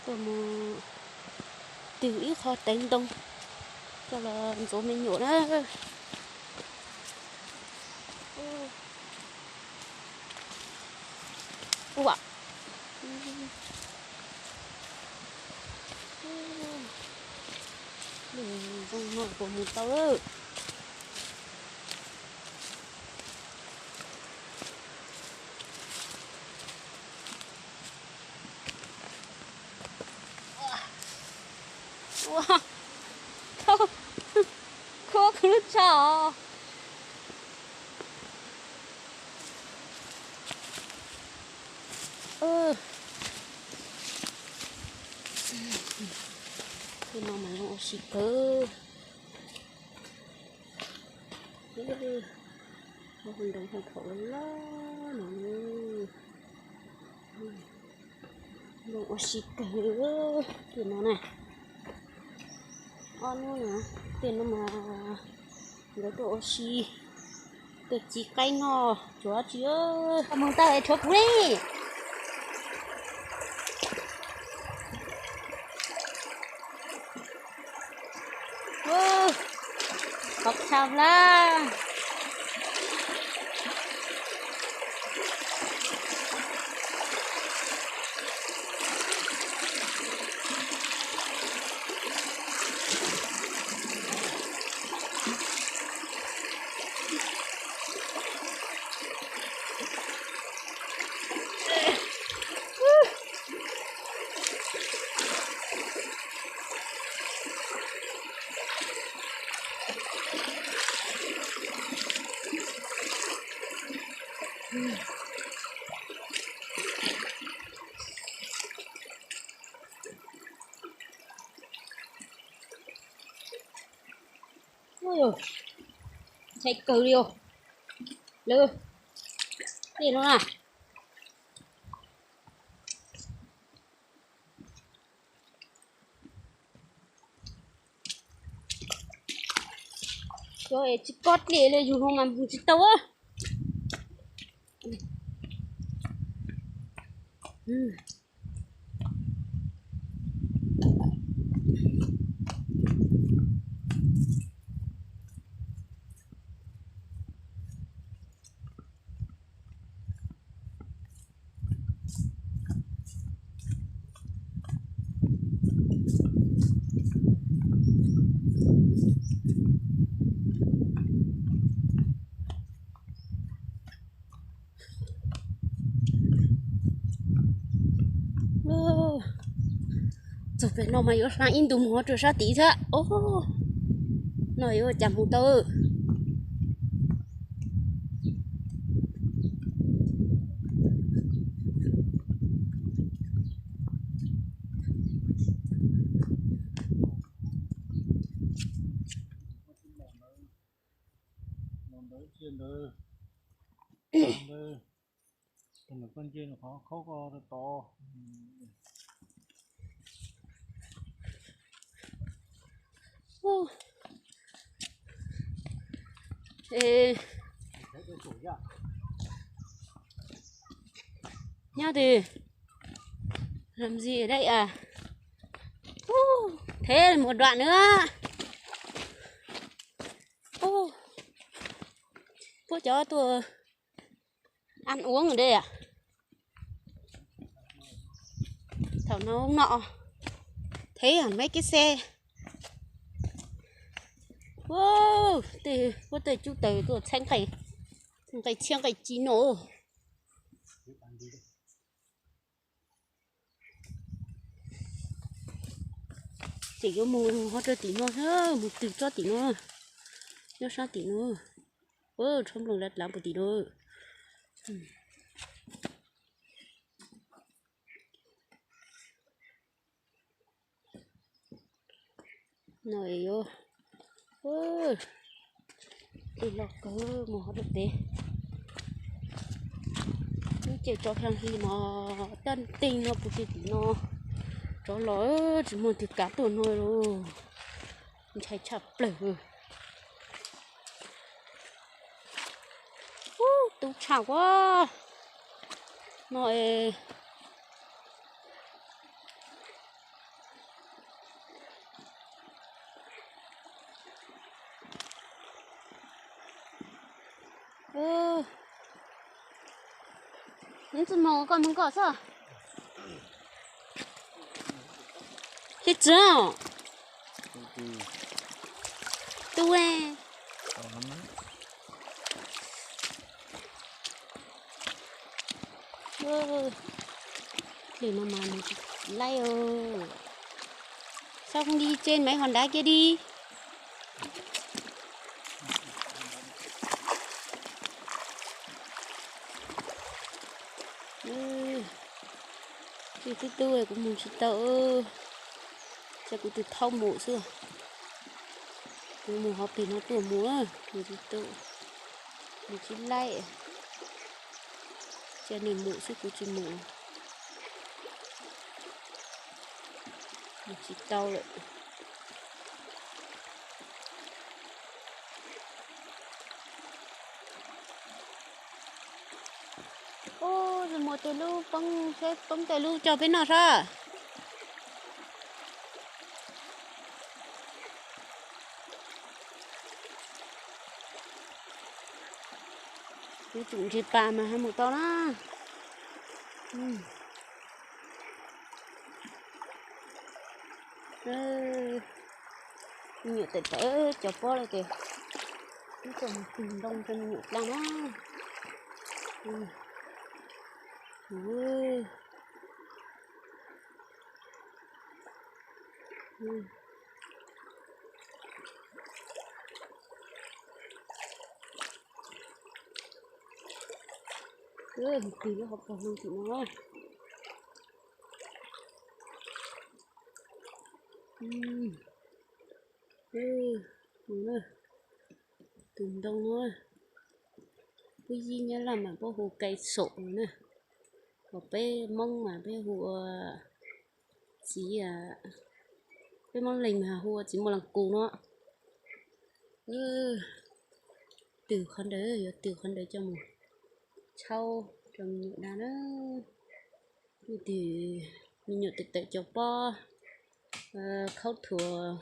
Tuaj mus twg ib qho teev ntoo coj los ntxuav me nyuam na. Ua, zoo no puas mus tau. Ua, khuab kuv lub tsho os. Tej no mas zoo ua si kawg. Lub hauv ntoo hauv thaum loj no, zoo ua si kawg. Tej no na, ob hnub no, tej no mas nkawd tuaj ua si, tuaj ci qaib noj tsuav tsi. Mus tau es tshuav kuv li. Khov kho lawm. Ntshai kawg li os. Lawv, tej no na. Cov es tsis kob dlej li yus mus mas mus tsis tau. Txog pem no mas yuav hla ib ntus mus rau sab tid thiab. Os, no yuav cas mus tau. Nyob twg? Làm gì ở đây à? Ú, thế một đoạn nữa. Ú, pub cov tuaj ăn uống ở đây à? Thaum no no, thế hả mấy cái xe. Ú, tej, pub tej cub taws tuaj txhais nqaij, nqaij txhiab nqaij ci no. Ces yuav mus ho rau tim no, mus twg tsob tim no, nyob sab tim no. Ua, tshuab nplooj lav lav puag tim no. No yuav, ej, loj kawg mus ho rau pem. Lub caij tsov hla hli mas daj nteeg no puv tij tim no, tsov los tsis muaj twg kav tuaj no lauj. Ntshai tshaj plaws. Ub, tu tshaj ua no es. Ub, txuj hmoov koj moog koj xwb. Tsis txwv. Tu. Lim no mas nws tsis laij os. Sao không đi trên mấy hòn đá kia đi? Ub, tij tub tub kuv mus tsis tau, ces kuv tus thauj mus xwb. Kuv mus hauv pem no tuaj mus, mus tsis tau, mus tsis laij. Cia nws mus xwb kuv tsis mus, mus tsis tau lawm. Ub, muaj tej lub poob, seb poob tej lub coj peb noj sab. Yuav tsum ntses pas mas ho mus tau na. Me nyuam tawm tawm cov pob lawm ces wb tuaj mus tig ntoo rau me nyuam dlaa na. Tig lub hauv paus no tim no. Tus ntoo no, peb yib Nyab Laj mas peb hu kais xom na, ho peb Moob mas peb hu ua txiv, peb Moob Leeg mas hu ua txiv muaj leej kus no. Twg qhov ntawd, yuav twg qhov ntawd coj mus tshaub rau me nyuam da na. Twg me nyuam tawm tawm cov pob, khaub thuas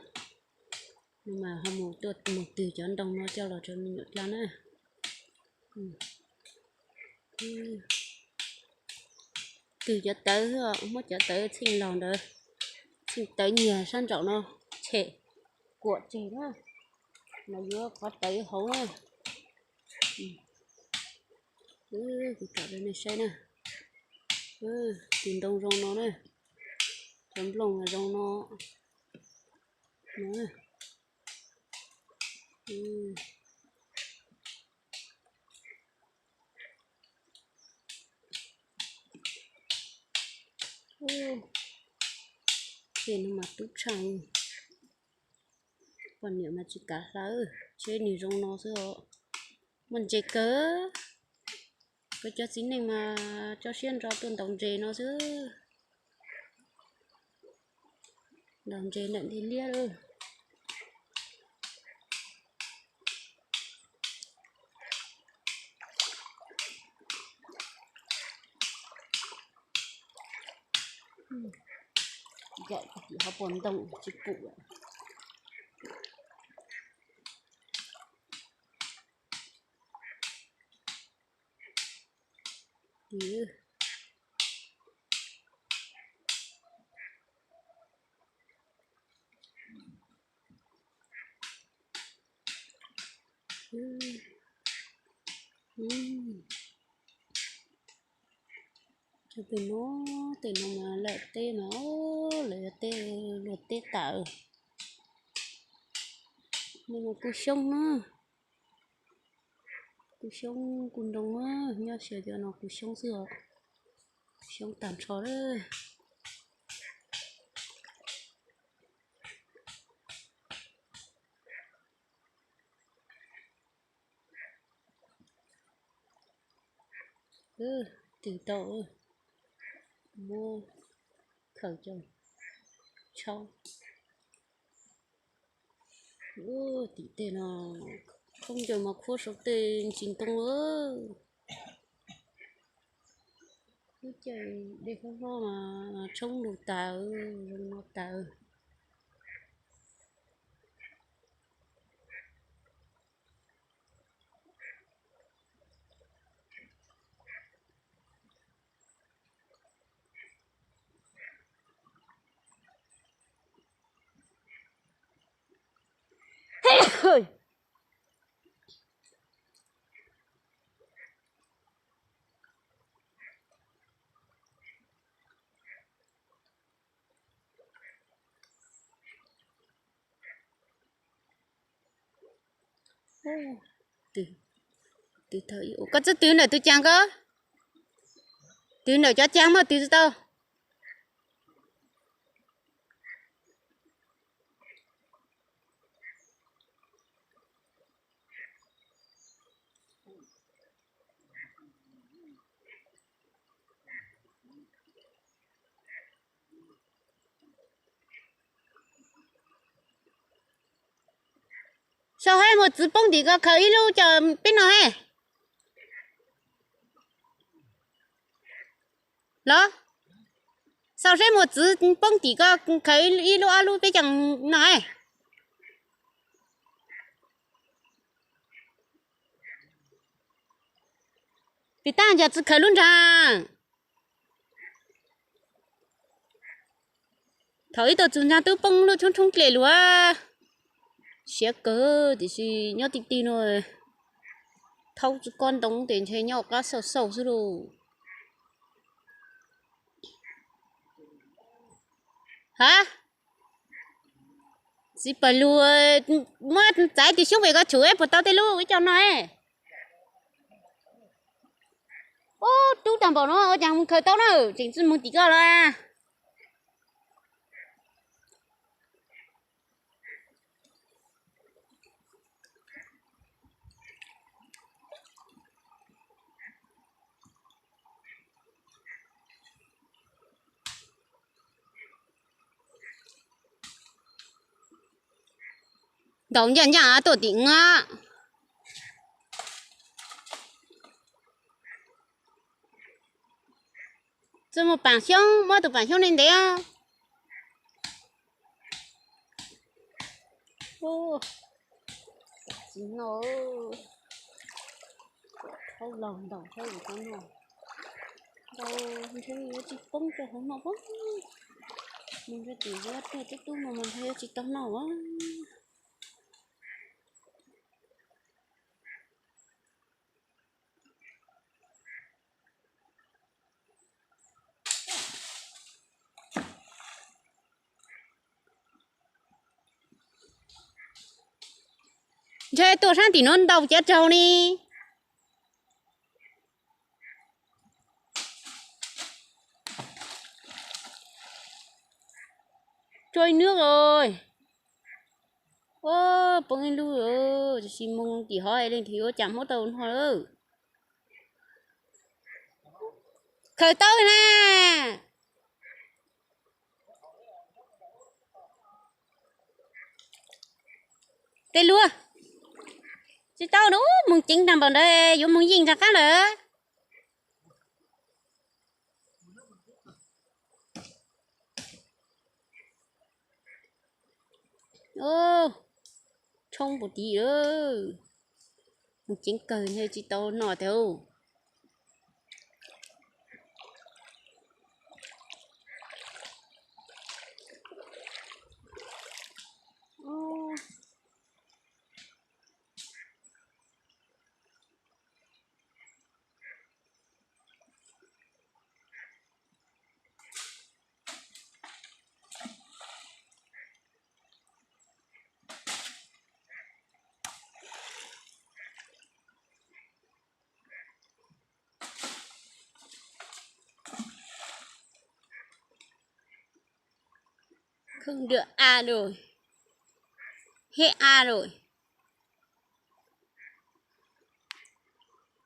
no mas ho mus tuaj mus twg cov ntoo no coj los rau me nyuam dlaa na. Twg cov tawv, muab cov tawv txheej laug ntawd, txheej tawv nyiag sab nraum no tshem kuam tseg na, mas yuav qhov tawv hauv na. Kuv tsom rau nej saib na. Tus ntoo zoo no na, cov nplooj zoo no. Tej no mas tub tshaj, poj niam mas tsis kav hlawv, tsheb nws zoo no xwb os. Muaj ntses kawg, koj cov txiv neej mas tso siab ntso tuaj ntaus ntses no xwb. Ntaus ntses ntawm ntiaj liab lawm. Ncaim tim hauv paus ntoo tsis pum lawm. Cov pem no, tej no mas lawm teb no, lawv tej luag teb tawm. Nej mas kuj xyoob na, kuj xyoob kuj ntoo na, nyob xyaw cov no kuj xyoob xwb os, xyoob tag nrho lawm. Twg tau, muab khaws coj tshaub. Tim tej no khaub ncaws mas khuab saum tej ntsis ntoo lawm. Lub caij dej hlob hlob mas tshoob lug tas, zoo no tas. Koj txawj twv ntawm tus caag koj? Twv ntawm cov caag mas twv tsis tau. Sau hab muas txwv poob tim ko khaws ib lub coj peb noj hab. Los, sau seb muas txwv poob tim ko khaws ib lub ob lub peb coj noj hab. Pim tab yog tsi khaws lub nraag. Thaum ib tug txug nraag tub poob lub tshoob tshoob dlej lug, siav kawg, tiam sis nyob tij tij nuav thaub tsi kob ntoo tes ntshe nyob qab xauj xauj xwb lauj. Ha, txiv pawg lug, muab txaiv tus xyoob pem ko tshum puas tau tej lub ib co no. Ub, tub tag npaum no ua caag moog khaws tau na, tseem tsi moog tim ko los. Ntaus ncaj ncaj tuaj tim no. Tsi muaj paam xyoob, muab tus paam xyoob ntev ntev. Txiv no, thaub laug ntaus thaub ua no, ntaus ntshe yuav tsis poob rau hauv no pob. Mus ntshe tus yuav tuag tub tub no mas ntshe yuav tsis tau noj. Ntshe tuaj sab tim no ntaus cav raug ne. Trôi nước rồi. Ua, poob ib lub, tiam sis moog tim hov leej twg yuav cas muab tau no lawm. Khaws tau na. Tej lub, tsis tau na, moog ceev nraag npaum ntawd yuav moog yeej nraag qaab lawm. Tshoob puv tim, moog ceev kawg ntshe tsis tau noj tau. Không được ăn rồi. Hết ăn rồi.